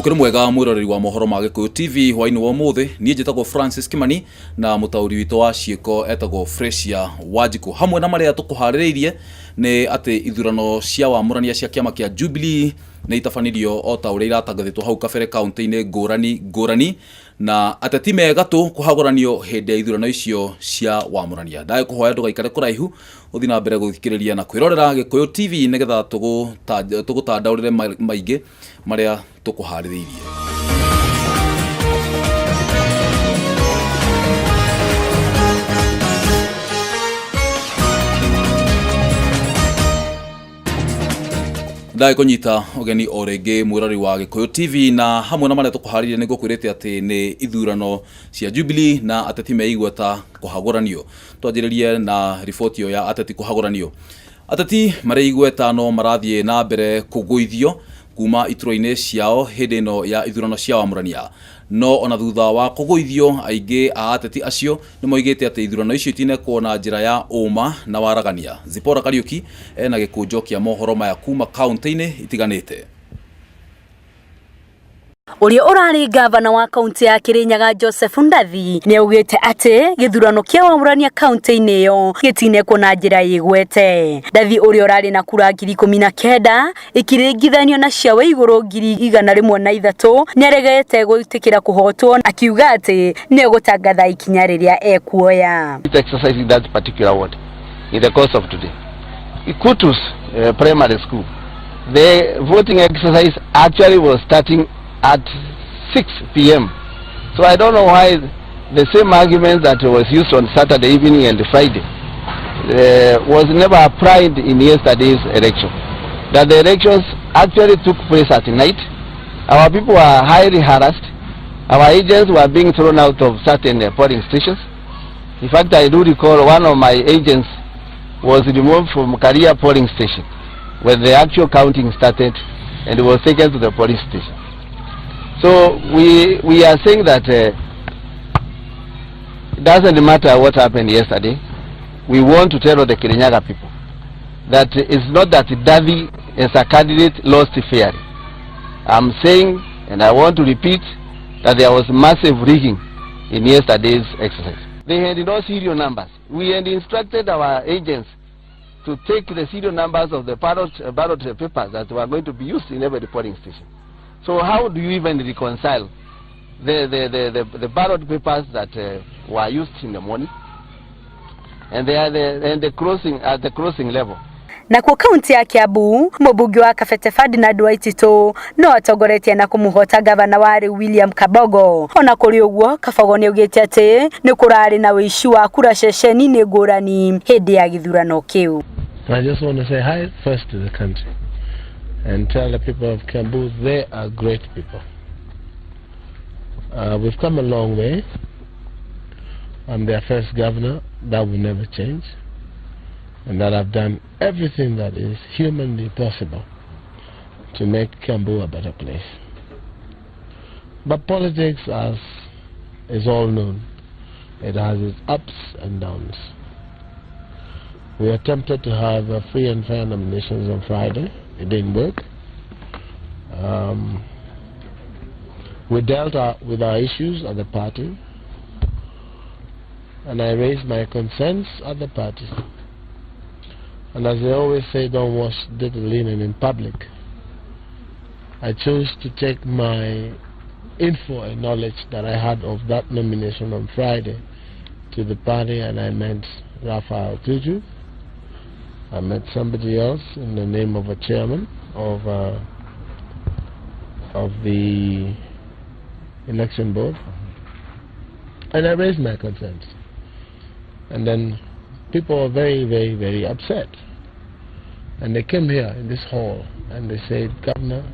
Ũkĩrĩ mwega mwĩroreri wa mohoro ma Gĩkũyũ TV hwainĩ wa ũmũthĩ. Niĩ njĩtagwo Francis Kimani na mũtaũri witũ wa ciĩko etagwo Fresia Wanjikũ. Hamwe na marĩa tũkũharĩrĩirie nĩ atĩ ithurano cia wamũrania cia kĩama kĩa Jubilee nĩ itabanirio o ta ũrĩa iratangathĩtwo hau kabere kaunti-inĩ ngũrani ngũrani, na ateti me gatũ kũhagũranio hĩndĩ ya ithurano icio cia wamũrania. Ndagĩkũhoya ndũgaikare kũraihu, ũthiĩ na mbere gũthikĩrĩria na kwĩrorera Gĩkũyũ TV nĩgetha tũgũtandaũrĩre maingĩ marĩa tũkũharĩrĩirie. Ndagĩkũnyita ũgeni o rĩngĩ mwĩrori wa Gĩkũyũ TV, na hamwe na marĩa tũkũharĩrĩirie nĩ ngũkwĩrĩte atĩ nĩ ithurano cia Jubilee na ateti me igweta kũhagũranio. Twanjĩrĩrie na riboti ĩyo ya ateti kũhagũranio. Ateti marĩ igweta no marathiĩ na mbere kũgũithio kuma iturwa-inĩ ciao hĩndĩ ĩno ya ithurano cia wamũrania. No ona thutha wa kũgũithio, aingĩ a ateti acio nĩ moigĩte atĩ ithurano icio itinekwo na njĩra ya ũma na waragania. Zipporah Kariũki ena gĩkũnjo kĩa mohoro maya kuma kaunti-inĩ itiganĩte. Ũrĩa ũrarĩ gavana wa kaunti ya Kirinyaga Joseph Ndathi nĩ augĩte atĩ gĩthurano kĩa wamũrania kaunti-inĩ ĩyo gĩtinekwo na njĩra ĩgwete. Ndathi ũrĩa ũrarĩ na kura 19,000 ikiringithanio na cia Waigũrũ 103,000 nĩaregete gwĩtĩkĩra kũhotwo, akiuga atĩ nĩegũtangatha ikinya rĩrĩa ekuoya. Exercise in that particular ward in the course of today. Ikutus Primary School, the voting exercise actually was starting at 6 p.m. So I don't know why the same argument that was used on Saturday evening and Friday was never applied in yesterday's election. That the elections actually took place at night. Our people were highly harassed. Our agents were being thrown out of certain polling stations. In fact, I do recall one of my agents was removed from Karia polling station when the actual counting started and was taken to the police station. So we are saying that it doesn't matter what happened yesterday. We want to tell the Kirinyaga people that it's not that Ndathi as a candidate lost fairly. I'm saying, and I want to repeat, that there was massive rigging in yesterday's exercise. They had no serial numbers. We had instructed our agents to take the serial numbers of the ballot papers that were going to be used in every polling station. So how do you even reconcile the ballot papers that were used in the morning and they are the, and the crossing at the crossing level? Nakuo kaunti ya Kiambu, mũmbunge wa Kabete Ferdinand Waititu no atongoretie na kũmũhota gavana wa rĩu William Kabogo. Ona kũrĩ ũguo, Kabogo nĩ augĩte atĩ nĩ kũrarĩ na ũici wa kura ceceni-inĩ ngũrani hĩndĩ ya gĩthurano kĩu. I just want to say hi first to the country and tell the people of Kiambu they are great people. We've come a long way. I'm their first governor. That will never change. And that I've done everything that is humanly possible to make Kiambu a better place. But politics, as is all known, it has its ups and downs. We attempted to have a free and fair nominations on Friday. It didn't work. We dealt with our issues at the party, and I raised my concerns at the party. And as they always say, don't wash dirty linen in public. I chose to take my info and knowledge that I had of that nomination on Friday to the party, and I met Raphael Tuju. I met somebody else in the name of a chairman of the election board, and I raised my concerns. And then people were very, very, very upset. And they came here in this hall and they said, "Governor,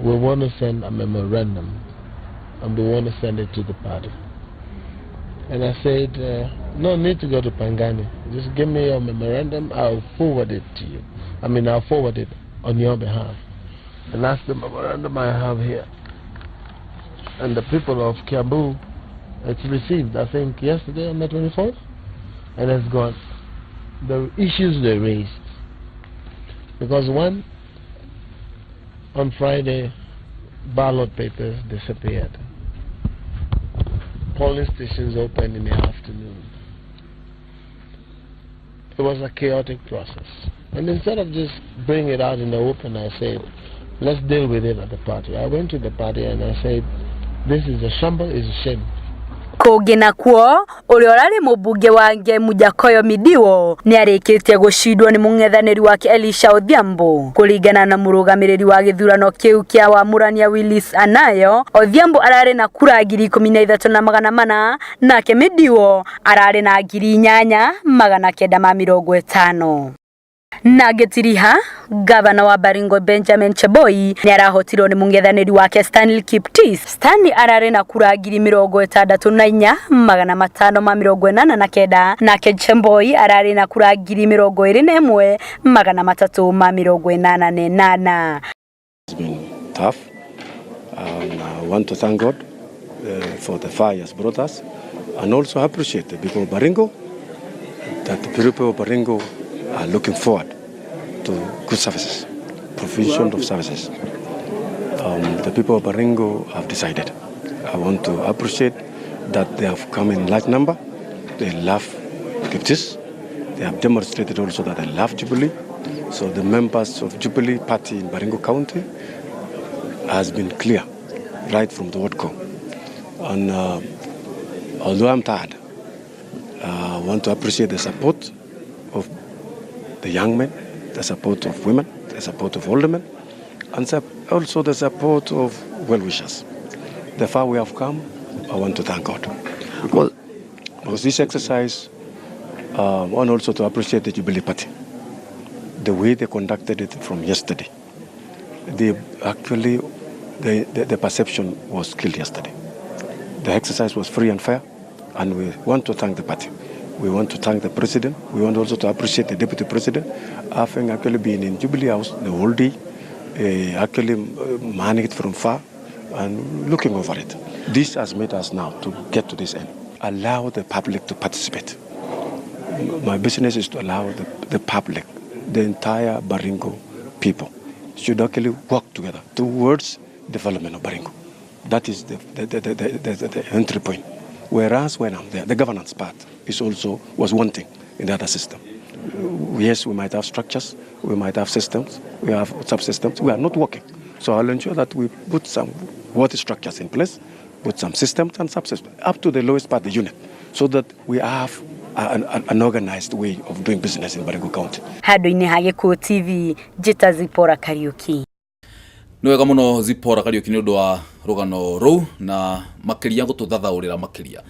we want to send a memorandum and we want to send it to the party." And I said, "No need to go to Pangani. Just give me your memorandum, I'll forward it to you. I mean, I'll forward it on your behalf." And that's the memorandum I have here. And the people of Kiambu, it's received, I think, yesterday on the 24th, and it's got the issues they raised. Because one, on Friday, Ballot papers disappeared. Polling stations opened in the afternoon. It was a chaotic process. And instead of just bringing it out in the open, I said, "Let's deal with it at the party." I went to the party and I said, "This is a shamble, it's a shame." Kũngĩ nakuo, ũrĩa ũrarĩ mũmbunge wa Ngemu Jakoyo Midiwo nĩ arĩkĩtie gũcindwo nĩ mũng'ethanĩri wake Elisha Odhiambo. Kũringana na mũrũgamĩrĩri wa gĩthurano kĩu kĩa wamũrania Willis Anayo, Odhiambo ararĩ na kura 13,400, nake Midiwo ararĩ na 8,950. Na ngĩtiriha, gavana wa Baringo Benjamin Cheboi nĩ arahotirwo nĩ mũng'ethanĩri wake Stanley Kiptis. Stanley ararĩ na kura 64,589, nake Cheboi ararĩ na kura 21,388. It's been tough. I want to thank God for the far he has brought us and also appreciate the people of Baringo, that the people of Baringo are looking forward to good services, provision of services. The people of Baringo have decided. I want to appreciate that they have come in large number. They love Kiptis. They have demonstrated also that they love Jubilee. So the members of Jubilee Party in Baringo County has been clear right from the word go. And although I'm tired, I want to appreciate the support of the young men, the support of women, the support of older men, and also the support of well-wishers. The far we have come, I want to thank God. Because this exercise, I want also to appreciate the Jubilee Party, the way they conducted it from yesterday. They actually, the perception was killed yesterday. The exercise was free and fair, and we want to thank the party. We want to thank the president. We want also to appreciate the deputy president, having actually been in Jubilee House the whole day, actually manning it from far and looking over it. This has made us now to get to this end. Allow the public to participate. My business is to allow the public, the entire Baringo people, should actually work together towards development of Baringo. That is the entry point. Whereas when I'm there, the governance part is also was wanting in the other system. Yes, we might have structures, we might have systems, we have subsystems. We are not working. So I'll ensure that we put some water structures in place, put some systems and subsystems up to the lowest part of the unit, so that we have an organized way of doing business in Baringo County. Handũ-inĩ ha Gĩkũyũ TV, njĩta Zipora Kariuki. Nĩ wega mũno, Zipora Kariuki, nĩ ũndũ wa rũgano rũu na makĩria gũtũthathaũrĩra makĩria.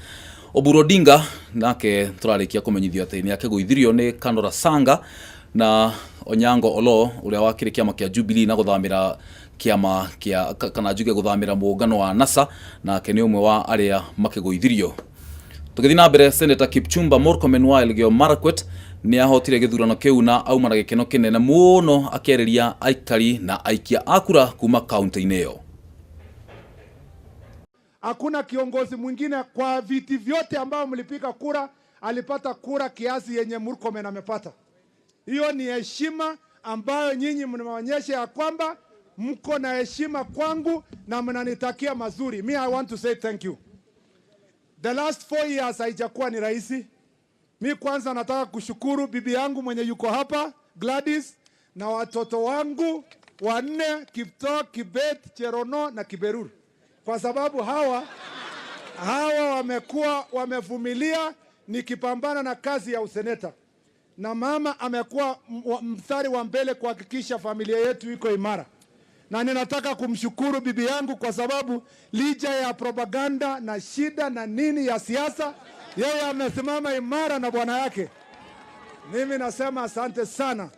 Oburu Odinga nake tũrarĩkia kũmenyithio atĩ nĩ akĩgũithirio nĩ Kanora Sanga na Onyango Olo, ũrĩa wakĩrĩ kĩama kĩa Jubilee na gũthamĩra kĩama kĩa kana njuge gũthamĩra mũngano wa NASA, nake nĩ ũmwe wa arĩa makĩgũithirio. Tũgĩthiĩ na mbere, Senator Kipchumba Murkomen wa Elgeyo Marakwet nĩ ahotire gĩthurano kĩu na auma na gĩkeno kĩnene mũno akĩarĩria aikari na aikia a kura kuma kaunti-inĩ ĩyo. Hakuna kiongozi mwingine kwa viti vyote ambao mlipiga kura alipata kura kiasi yenye Murkomen amepata. Hiyo ni heshima ambayo nyinyi mnaonyesha ya kwamba mko na heshima kwangu na mnanitakia mazuri. Me, I want to say thank you. The last 4 years haijakuwa ni rahisi. Mi kwanza nataka kushukuru bibi yangu mwenye yuko hapa, Gladys, na watoto wangu wanne, Kiptoo, Kibet, Cherono na Kiberur, kwa sababu hawa wamekuwa wamevumilia nikipambana na kazi ya useneta, na mama amekuwa mstari wa mbele kuhakikisha familia yetu iko imara, na ninataka kumshukuru bibi yangu kwa sababu licha ya propaganda na shida na nini ya siasa, yeye amesimama imara na bwana yake. Mimi nasema asante sana.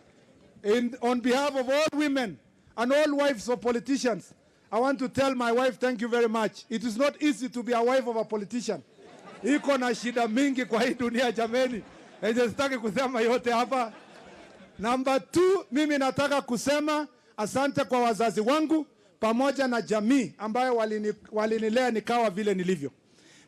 On behalf of all women and all wives of politicians, I want to tell my wife, thank you very much. It is not easy to be a wife of a politician. Iko na shida mingi kwa hii dunia jameni, enye sitaki kusema yote hapa. Number two, mimi nataka kusema asante kwa wazazi wangu pamoja na jamii ambayo walinilea nikawa vile nilivyo.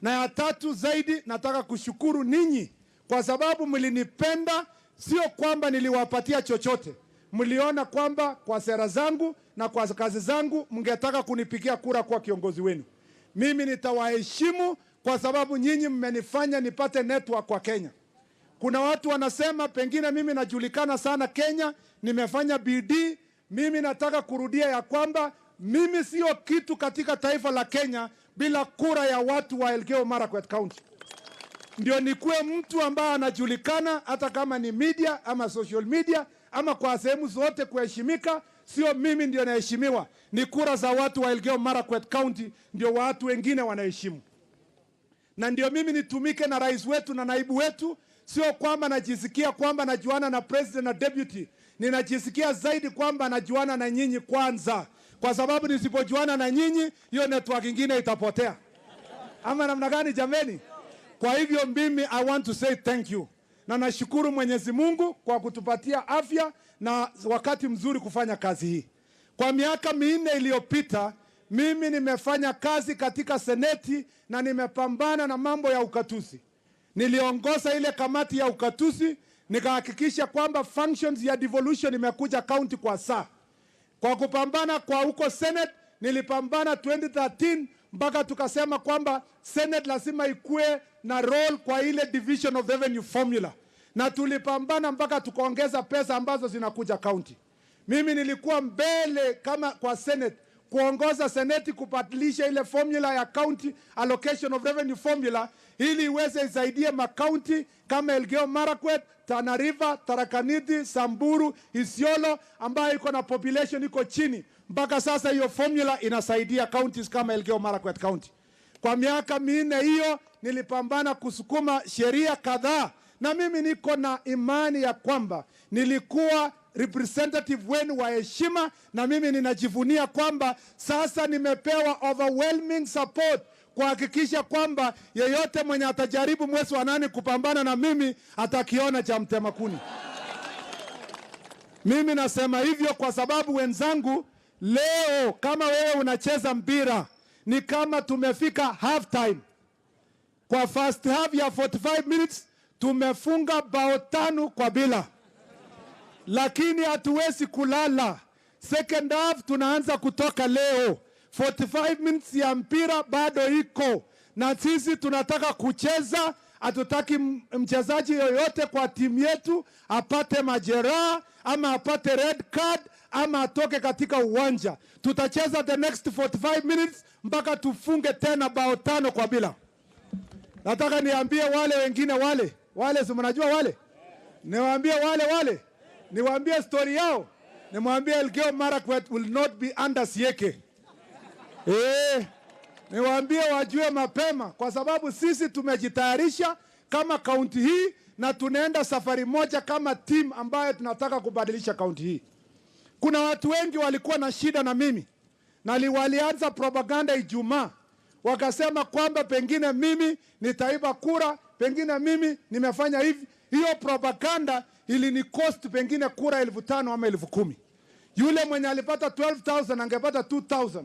Na ya tatu zaidi, nataka kushukuru ninyi kwa sababu mlinipenda, sio kwamba niliwapatia chochote. Mliona kwamba kwa sera zangu na kwa kazi zangu mngetaka kunipigia kura kwa kiongozi wenu. Mimi nitawaheshimu kwa sababu nyinyi mmenifanya nipate network kwa Kenya. Kuna watu wanasema pengine mimi najulikana sana Kenya, nimefanya bidii. Mimi nataka kurudia ya kwamba mimi sio kitu katika taifa la Kenya bila kura ya watu wa Elgeyo Marakwet County. Ndio nikuwe mtu ambaye anajulikana hata kama ni media ama social media ama kwa sehemu zote kuheshimika. Sio mimi ndio naheshimiwa, ni kura za watu wa Elgeyo Marakwet County ndio watu wengine wanaheshimu na ndio mimi nitumike na rais wetu na naibu wetu. Sio kwamba najisikia kwamba najuana na president na deputy, ninajisikia zaidi kwamba najuana na nyinyi kwanza, kwa sababu nisipojuana na nyinyi, hiyo network ingine itapotea. Ama namna gani jameni? Kwa hivyo mimi I want to say thank you, na nashukuru Mwenyezi Mungu kwa kutupatia afya na wakati mzuri kufanya kazi hii. Kwa miaka 4 iliyopita mimi nimefanya kazi katika seneti na nimepambana na mambo ya ukatuzi. Niliongoza ile kamati ya ukatuzi, nikahakikisha kwamba functions ya devolution imekuja county kwa saa. Kwa kupambana kwa huko Senate, nilipambana 2013 mpaka tukasema kwamba Senate lazima ikue na role kwa ile division of revenue formula, na tulipambana mpaka tukaongeza pesa ambazo zinakuja county. Mimi nilikuwa mbele kama kwa Senate kuongoza seneti kubadilisha ile formula ya county allocation of revenue formula ili iweze isaidie makaunti kama Elgeyo Marakwet, Tana River, Tharaka Nithi, Samburu, Isiolo ambayo iko na population iko chini. Mpaka sasa hiyo formula inasaidia counties kama Elgeyo Marakwet County. Kwa miaka 4 hiyo nilipambana kusukuma sheria kadhaa, na mimi niko na imani ya kwamba nilikuwa representative wenu wa heshima, na mimi ninajivunia kwamba sasa nimepewa overwhelming support kuhakikisha kwamba yeyote mwenye atajaribu mwezi wa 8 kupambana na mimi atakiona cha mtema kuni. Mimi nasema hivyo kwa sababu wenzangu, leo kama wewe unacheza mpira ni kama tumefika half time. Kwa first half ya 45 minutes tumefunga bao 5-0, lakini hatuwezi kulala. Second half tunaanza kutoka leo. 45 minutes ya mpira bado iko, na sisi tunataka kucheza. Hatutaki mchezaji yoyote kwa timu yetu apate majeraha ama apate red card ama atoke katika uwanja. Tutacheza the next 45 minutes mpaka tufunge tena bao 5-0. Nataka niambie wale wengine wale wale, si mnajua wale, niwaambie wale wale, niwaambie story yao, nimwambie Elgeyo Marakwet will not be under Sieke. Niwaambie wajue mapema, kwa sababu sisi tumejitayarisha kama kaunti hii na tunaenda safari moja kama team ambayo tunataka kubadilisha kaunti hii. Kuna watu wengi walikuwa na shida na mimi na walianza propaganda Ijumaa, wakasema kwamba pengine mimi nitaiba kura, pengine mimi nimefanya hivi. Hiyo propaganda ilini cost pengine kura 5,000 ama 10,000. Yule mwenye alipata 12,000 angepata 2,000.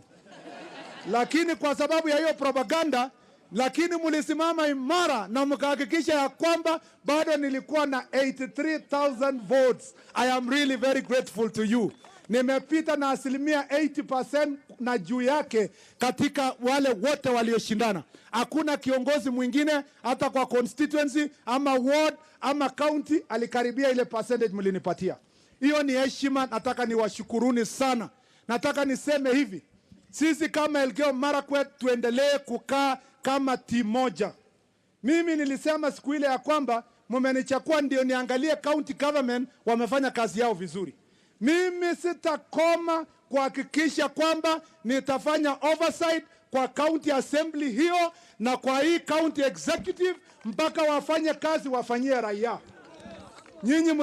Lakini kwa sababu ya hiyo propaganda, lakini mlisimama imara na mkahakikisha ya kwamba bado nilikuwa na 83,000 votes. I am really very grateful to you. Nimepita na 80% na juu yake katika wale wote walioshindana. Hakuna kiongozi mwingine hata kwa constituency ama ward ama county alikaribia ile percentage mlinipatia. Hiyo ni heshima, nataka niwashukuruni sana. Nataka niseme hivi, sisi kama Elgeyo Marakwet tuendelee kukaa kama timu moja. Mimi nilisema siku ile ya kwamba mmenichagua ndio niangalie county government wamefanya kazi yao vizuri. Mimi sitakoma kuhakikisha kwamba nitafanya oversight kwa county assembly hiyo na kwa hii county executive mpaka wafanye kazi, wafanyie raia. Nyinyi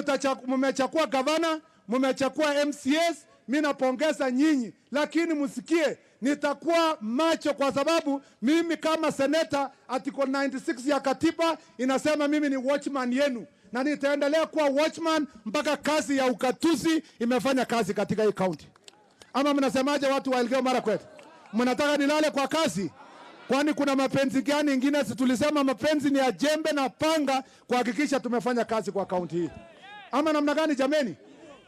mmechagua gavana, mmechagua MCAs, mimi napongeza nyinyi, lakini msikie, nitakuwa macho kwa sababu mimi kama seneta, article 96 ya katiba inasema mimi ni watchman yenu, na nitaendelea kuwa watchman mpaka kazi ya ukatuzi imefanya kazi katika hii county. Ama mnasemaje watu wa Elgeyo Marakwet? Mnataka nilale kwa kazi? Kwani kuna mapenzi gani ingine? Si tulisema mapenzi ni ya jembe na panga kuhakikisha tumefanya kazi kwa kaunti hii. Ama namna gani jameni?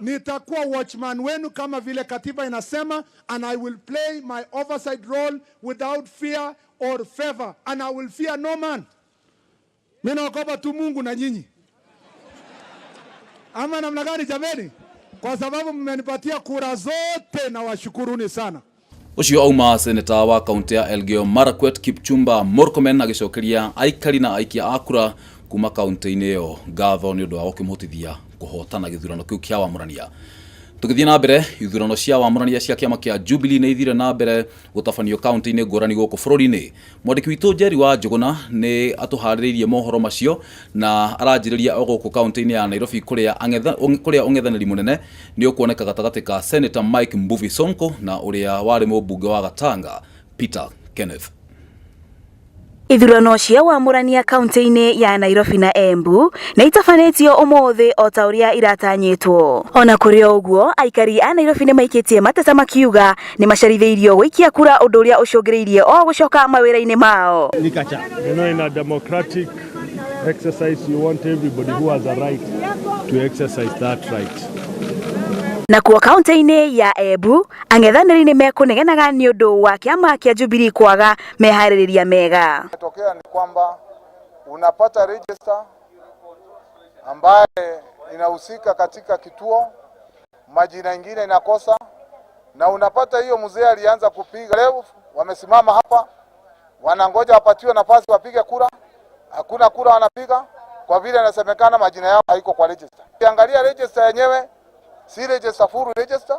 Nitakuwa watchman wenu kama vile katiba inasema, and I will play my oversight role without fear or favor, and I will fear no man. Mimi naogopa tu Mungu na nyinyi, ama namna gani jameni? Kwa sababu mmenipatia kura zote na washukuruni sana. Ucio auma seneta wa kaunti ya Elgeyo Marakwet Kipchumba Murkomen agicokeria aikari na aikia a kura kuma kaunti-inĩ ĩyo ngatho nĩ ũndũ wa gũkĩmũhotithia kũhotana gĩthurano kĩu kĩa wamũrania. Tũgĩthiĩ na mbere, ithurano cia wamũrania cia kĩama kĩa Jubilee nĩ ithire na mbere gũtabanio kaunti-inĩ ngũrani gũkũ bũrũri-inĩ. Mwandĩki witũ Njeri wa Njũgũna nĩ atũharĩrĩirie mohoro macio na aranjĩrĩria o gũkũ kaunti-inĩ ya Nairobi kũrĩa kũrĩa ũng'ethanĩri mũnene nĩ ũkuoneka gatagatĩ ka Senator Mike Mbuvi Sonko na ũrĩa warĩ mũmbunge wa Gatanga Peter Kenneth. Ithurano cia wamũrania kaunti-inĩ ya Nairobi na Embu nĩ itabanĩtio ũmũthĩ o ta ũrĩa iratanyĩtwo. Ona kũrĩ o ũguo, aikari a Nairobi nĩ maikĩtie mateta makiuga nĩ macerithĩirio gũikia kura, ũndũ ũrĩa ũcũngĩrĩirie o gũcoka mawĩra-inĩ mao. You know, in a democratic exercise, you want everybody who has a right to exercise that right. Nakuo kaunti-inĩ ya Embu, ang'ethanĩri nĩ mekũnegenaga nĩ ũndũ wa kĩama kĩa Jubilee kwaga meharĩrĩria mega. Tokea ni kwamba unapata register ambaye inahusika katika kituo, majina ingine inakosa, na unapata hiyo mzee alianza kupiga leo, wamesimama hapa wanangoja wapatiwe nafasi wapige kura, hakuna kura wanapiga kwa vile inasemekana majina yao haiko kwa register. Ukiangalia register yenyewe si register, full register,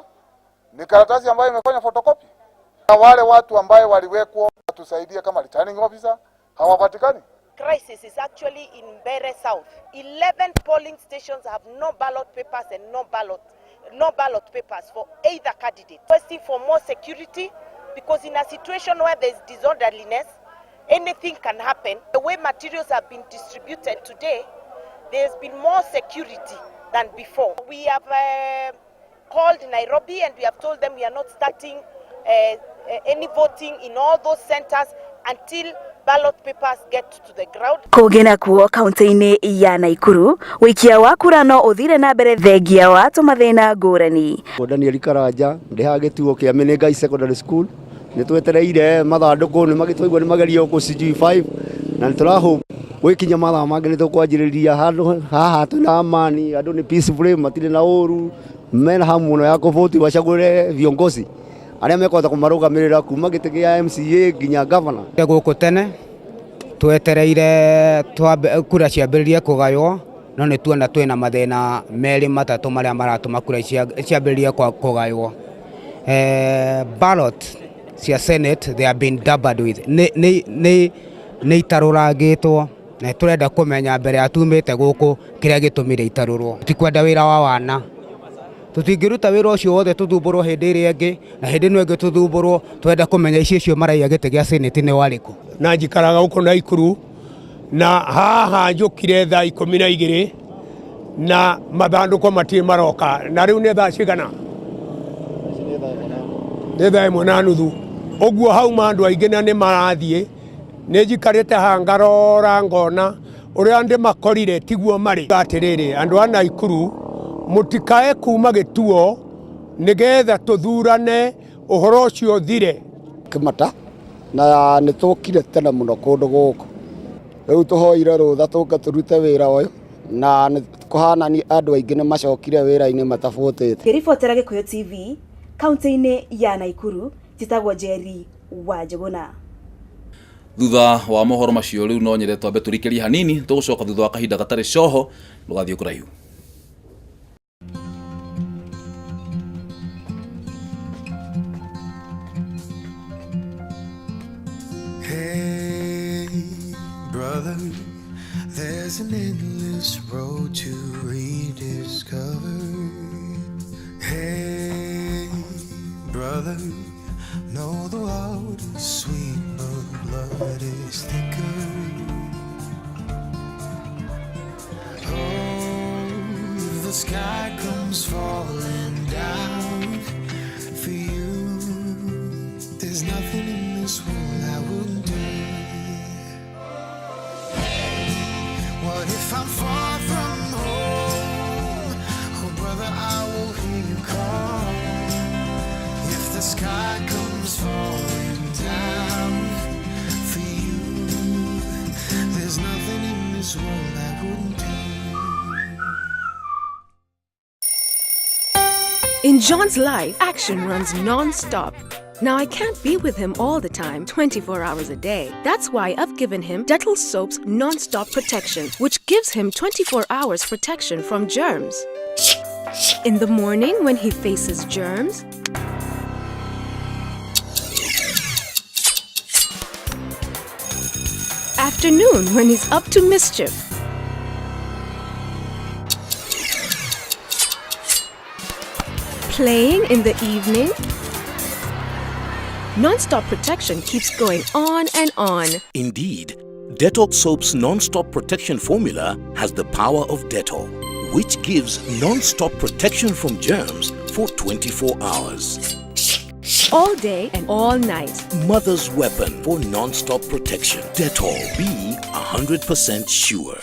ni karatasi ambayo imefanya photocopy, na wale watu ambaye waliwekwa watusaidie kama returning officer hawapatikani. Crisis is actually in Mbeere South. 11 polling stations have no ballot papers and no ballot papers for either candidate. Requesting for more security because in a situation where there's disorderliness, anything can happen. The way materials have been distributed today, there's been more security than before. We have called Nairobi and we have told them we are not starting any voting in all those centers until ballot papers get to the ground. Kũngĩ nakuo kaunti-inĩ ya Naikuru, ũikia wa kura no ũthire na mbere thengia wa tũmathĩna ngũrani. Daniel Karanja ndĩ haha gĩtuo kĩa Menengai Secondary School. Nĩ twetereire mathandũkũ nĩ magĩtwaigua nĩ magerio kũ sijui 5 na nĩ tũrahope gwĩkinya mathaa mangĩ nĩ tũkwanjĩrĩria handũ haha twĩna amani, andũ nĩ peaceful, matirĩ na ũru, mena hamu mũno ya kũvoti wacagũre viongozi arĩa mekũhota kũmarũgamĩrĩra kuma gĩtĩ kĩa MCA nginya governor. Gũkũ tene twetereire kura ciambĩrĩrie kũgaywo, no nĩ tuona twĩna mathĩna merĩ matatũ marĩa maratũma kura ciambĩrĩrie kũgaywo. Ballot cia Senate, they have been tampered with, nĩ itarũrangĩtwo na tũrenda kũmenya mbere ya tumĩte gũkũ kĩrĩa gĩtũmire itarũrwo. Tikwenda wĩra wa wana, tũtingĩruta wĩra ũcio wothe tũthumbũrwo hĩndĩ ĩrĩa ĩngĩ na hĩndĩ ĩno ĩngĩ tũthumbũrwo. Twenda kũmenya icio icio maraiya gĩtĩ gĩa Senate nĩ warĩkũ. Na njikaraga gũkũ Naikuru na haha njũkire thaa 12 na mathandũkũ matirĩ maroka, na rĩu nĩ thaa cigana? Nĩ thaa 1:30 ũguo. Hauma andũ aingĩ na nĩ marathiĩ. Nĩ njikarĩte haha ngarora ngona ũrĩa ndĩmakorire tiguo marĩ. Atĩrĩrĩ, andũ a Naikuru, mũtikae kuma gĩtuo nĩgetha tũthurane ũhoro ũcio ũthire. Kĩmata na nĩ tũkire tene mũno kũndũ gũkũ, rĩu tũhoire rũtha tũke tũrute wĩra ũyũ na nĩ kũhana ni andũ aingĩ nĩ macokire wĩra-inĩ matabũtĩte. Ngĩribotera Gĩkũyũ TV kaunti-inĩ ya Naikuru, njĩtagwo Njeri wa Njũgũna. Thutha wa mohoro macio, rĩu no nyende twambe tũrikĩrie hanini, tũgũcoka thutha wa kahinda gatarĩ coho. Ndũgathiĩ kũraihu. Hey, brother, there's an endless road to rediscover. Hey, brother, know the water's sweet, but blood is thicker. Oh, if the sky comes falling down for you, there's nothing in this world I wouldn't do. What if I'm far from home? Oh, brother, I will hear you call. If the sky comes falling down for you, there's nothing in this world I wouldn't do. In John's life, action runs non-stop. Now I can't be with him all the time, 24 hours a day. That's why I've given him Dettol Soap's non-stop protection, which gives him 24 hours protection from germs. In the morning when he faces germs, afternoon when he's up to mischief, playing in the evening. Non-stop protection keeps going on and on. Indeed, Dettol Soap's non-stop protection formula has the power of Dettol, which gives non-stop protection from germs for 24 hours. All day and all night. Mother's weapon for non-stop protection. Dettol, be 100% sure.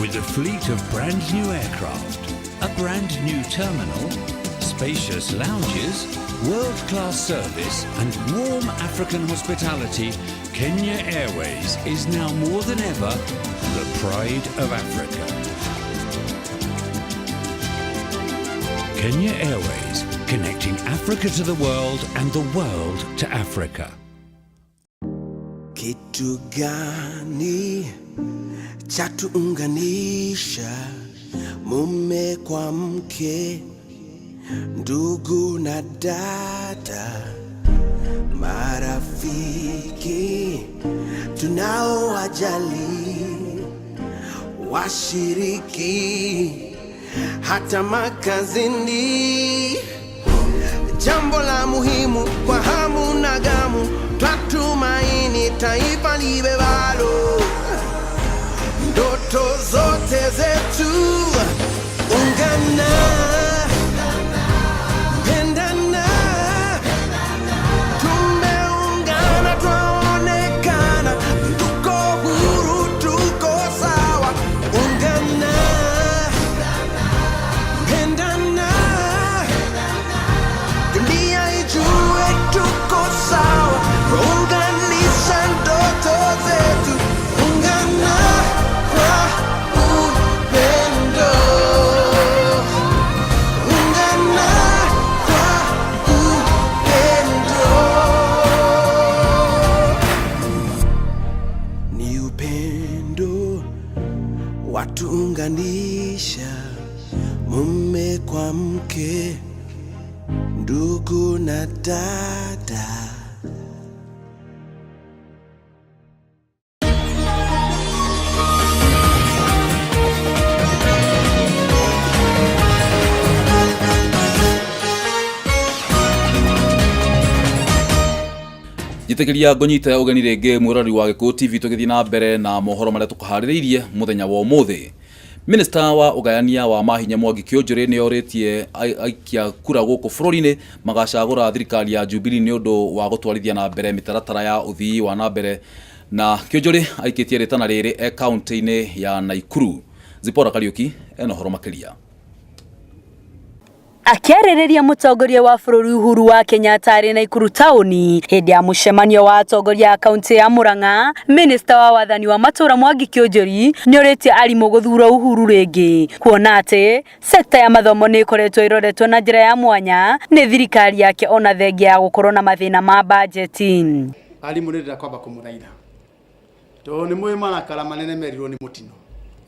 With a fleet of brand new aircraft, a brand new terminal, spacious lounges, world-class service and warm African hospitality, Kenya Airways is now more than ever the pride of Africa. Kenya Airways, connecting Africa to the world and the world to Africa. Kitu gani cha tuunganisha mume kwa mke, ndugu na dada, marafiki tunaowajali, washiriki hata makazini. Jambo la muhimu kwa hamu na gamu, twatumaini taifa libebalo ndoto zote zetu. Ungana, pendana, tumeungana, twaonekana, tuko huru, tuko sawa. Ungana, pendana, dunia ijue tuko sawa, unganisha ndoto zetu, ungana kwa upendo, ungana kwa upendo, ni upendo watuunganisha, mume kwa mke, ndugu na dada. Njĩtĩkĩria ngũnyite ũgeni rĩngĩ mwĩrori wa Gĩkũyũ TV tũgĩthiĩ na mbere na mohoro marĩa tũkũharĩrĩirie mũthenya wa ũmũthĩ. Minista wa ũgayania wa mahinya Mwangi Kĩũnjũrĩ nĩ orĩtie aikia kura gũkũ bũrũri-inĩ magacagũra thirikari ya Jubilee nĩ ũndũ wa gũtwarithia na mbere mĩtaratara ya ũthii wa na mbere na Kĩũnjũrĩ aikĩtie rĩtana rĩrĩ e kaunti-inĩ ya Naikuru. Zipora Kariuki ena ũhoro makĩria. Akĩarĩrĩria mũtongoria wa bũrũri Uhuru wa Kenyatta arĩ Naikuru taũni hĩndĩ ya mũcemanio wa atongoria a kaunti ya Murang'a, minista wa wathani wa matũũra Mwangi Kĩũnjũri nĩorĩtie arimũ gũthura Uhuru rĩngĩ kuona atĩ sekta ya mathomo nĩ ĩkoretwo ĩroretwo na njĩra ya mwanya nĩ thirikari yake ona thengia ya gũkorwo na mathĩna ma bajeti. Arimũ nĩ ndĩrenda kwamba kũmũthaitha tondũ nĩ mũĩ marakara manene merirwo nĩ mũtino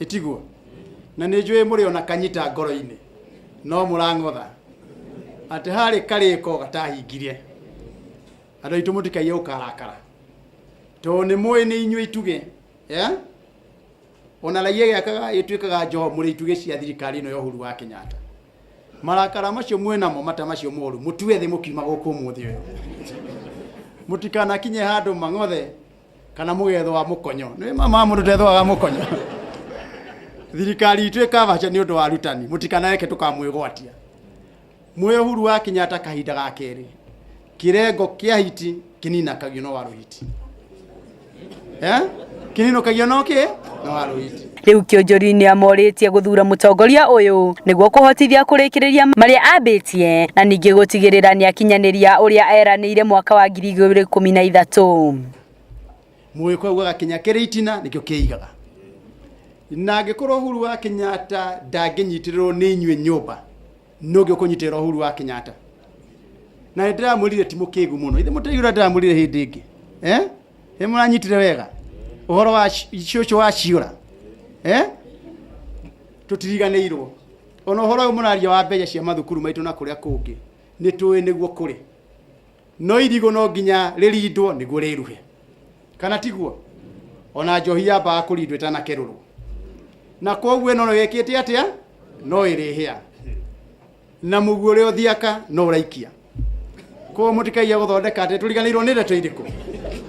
ĩtiguo na nĩ njũĩ mũrĩ ona kanyita ngoro-inĩ no mũrang'otha atĩ harĩ karĩko gatahingirie andũ aitũ mũtikaiye gũkarakara tondũ nĩ mũĩ nĩ inyuĩ itugĩ, yeah? Ona raia ĩgĩakaga ĩtuĩkaga njoho mũrĩ itugĩ cia thirikari ĩno ya Uhuru wa Kenyatta. Marakara macio mwĩnamo mata macio moru mũtue thĩ mũkiuma gũkũ ũmũthĩ ũyũ. Mũtikanakinye handũ mang'othe kana mũgethũa mũkonyo. Nĩ mama mũndũ ndethũaga mũkonyo. Thirikari itũ ĩkabaca nĩ ũndũ wa arutani, mũtikanareke tũkamwĩgwatia. Mwĩ Uhuru wa Kenyatta kahinda ga kerĩ, kĩrengo kĩa hiti kĩninakagio no waruhiti. Eh? Kĩninũkagio no kĩ? No waruhiti. Rĩu Kĩonjori nĩ amorĩtie gũthura mũtongoria ũyũ nĩguo kũhotithia kũrĩkĩrĩria marĩa ambĩtie na ningĩ gũtigĩrĩra nĩ akinyanĩria ũrĩa eranĩire mwaka wa 2013. Mũgĩkũyũ augaga kĩnya kĩrĩ itina nĩkĩo kĩigaga. Na angĩkorwo Uhuru wa Kenyatta ndangĩnyitĩrĩrwo nĩ inyuĩ nyũmba, nũ ũngĩ ũkũnyitĩrĩra Uhuru wa Kenyatta? Na nĩ ndĩramwĩrire ti mũkĩgu mũno. Ithe mũtaigua ndĩramwĩrire hĩndĩ ĩngĩ. Eh? Nĩ mũranyitire wega? Ũhoro wa cũcũ wa ciũra. Eh? Tũtiriganĩirwo. Ona ũhoro ũyũ mũraria wa mbeca cia mathukuru maitũ na kũrĩa kũngĩ, nĩ tũĩ nĩguo kũrĩ. No irigũ no nginya rĩrindwo nĩguo rĩruhe. Kana tiguo? Ona njohi yambaga kũrindwo ĩtanakerũrwo. Na koguo ĩno no ĩkĩte atĩa? No ĩrĩhĩa. Na mũguĩ ũrĩa ũthiaka no ũraikia. Koguo mũtikaige gũthondeka atĩ tũriganĩirwo nĩ ndeto irĩkũ?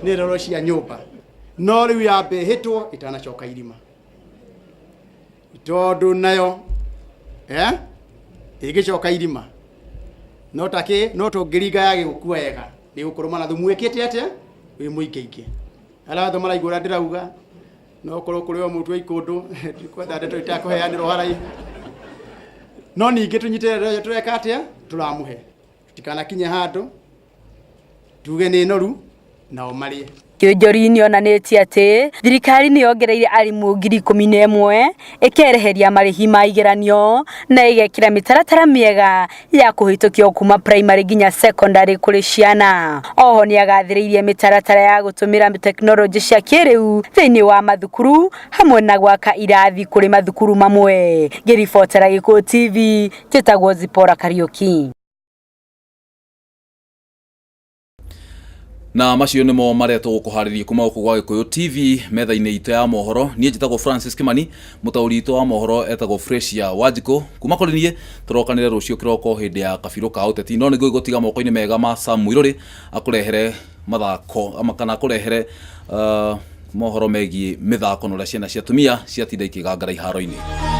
Nĩ ndeto cia nyũmba. No rĩu yambe ĩhĩtwo ĩtanacoka irima. Tondũ nayo eh, ĩngĩcoka irima no takĩ no tũngĩringa yage gũkua wega nĩ gũkũrũma na thumu ĩkĩte atĩa wĩ mũingĩ ingĩ. Arĩa othe maraigua ũrĩa ndĩrauga no korwo kũrĩ o mũtu wa ikũndũ ndikwenda ndeto itakũheanĩrwo haraihu no ningĩ tũnyitĩrĩre tũreka atĩa tũramũhe tũtikanakinye handũ tuge nĩ noru nao marĩe. Kĩonjori nĩ onanĩtie atĩ thirikari nĩ yongereire arimũ 11,000, ĩkereheria marĩhi ma igeranio na ĩgekĩra mĩtaratara mĩega ya kũhĩtũkio kuma primary nginya secondary kũrĩ ciana. Oho nĩ agathĩrĩirie mĩtaratara ya gũtũmĩra tekinoronjĩ cia kĩrĩu thĩinĩ wa mathukuru hamwe na gwaka irathi kũrĩ mathukuru mamwe. Ngĩribotera Gĩkũyũ TV, njĩtagwo Zipporah Kariũki. Na macio nĩmo marĩa tũgũkũharĩria kuma gũkũ gwa Gĩkũyũ TV metha-inĩ itũ ya mohoro. Niĩ njĩtagwo Francis Kimani, mũtaũri witũ wa mohoro etagwo Fresia Wanjikũ. Kuma kũrĩ niĩ tũrokanĩre rũciũ kĩroko hĩndĩ ya kabirũ ka ũteti, no nĩngũgĩgũtiga moko-inĩ mega ma Sam Muirũrĩ akũrehere mathako ama kana akũrehere mohoro megiĩ mĩthako na ũrĩa ciana cia atumia ciatinda ikĩgangara iharo-inĩ.